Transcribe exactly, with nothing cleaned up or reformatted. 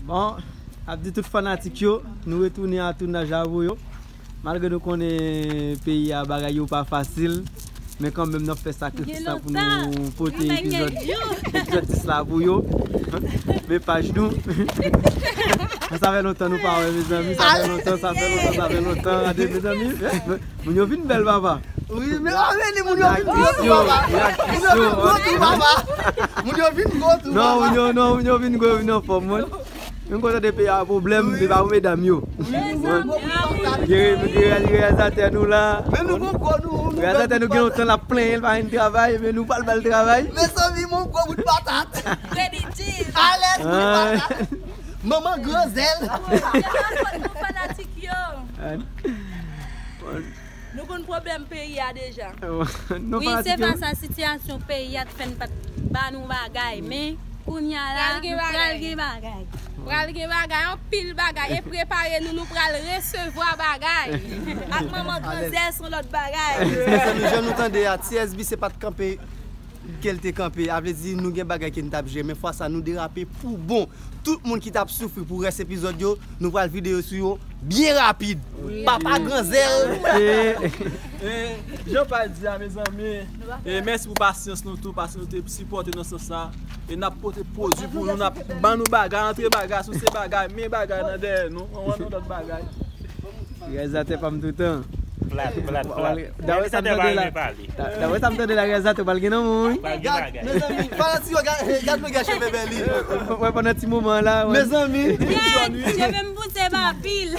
Bon, ap di tout fanatik yo, nou retounen a tounaj la pou yo. Malgre nou konnen peyi a bagay yo pa fasil, men kanmenm n ap fè sakrifis la pou nou pote epizòd, epizòd dis la pou yo. Men paj nou. Sa fè lontan nou pa wè, mezanmi. Sa fè lontan, sa fè lontan, sa fè lontan. Gade, mezanmi. Moun yo vin bèl, papa. Wi, men a, men moun yo vin gwo tou, papa. Moun yo vin gwo tou, papa. Moun yo vin gwo tou, papa. Non, moun yo, non, moun yo vin gwo, vin anfòm, mwen. Mwen kontan de peyi a pwoblèm, se pa pou medam yo. Gen, gen reyalizatè nou la. Men nou gon gwo nou, nou reyalizatè nou gen lontan l ap plenyen, l pa gen travay, men nou pral ba l travay. Mezanmi, mon gwo bout patat. Alèz, bout patat. Manman granzèl. Fanatik yo. Nou konn pwoblèm peyi a deja. Wi, se pa sa, sitiyasyon peyi a t fè n pa t ba nou bagay, men kounye a la, pral gen bagay. Pral gen bagay, anpil bagay, e prepare nou, nou pral resevwa bagay. Ak manman granzèl se yon lòt bagay. Mezanmi, jan nou tande a, T S B se pa t kanpe ke l te kanpe, a vle di nou gen bagay ke n t ap jere, men fwa sa nou derape pou bon. Tout moun ki t ap soufri pou rès epizòd yo, nou pral vide yo sou yo byen rapid. Papa granzèl. E, jan pa di a, mezanmi, e mèsi pou pasyans nou tou, paske nou te sipòte nan sans sa. E n ap pote pwodui pou nou, n ap ban nou bagay, antre bagay, souse bagay, men bagay nan dèyè nou, anvan nou lòt bagay. Reyalizatè pa m toutan. Plat, plat, plat. Dapre sa m tande la, dapre sa m tande la, reyalizatè pral gen nan moun, wi. Gad, mezanmi, fanatik yo, gad, gad nèg a cheve bèl li. Wè, pandan ti moman la, wè. Mezanmi. Gad, cheve m pouse pa pil.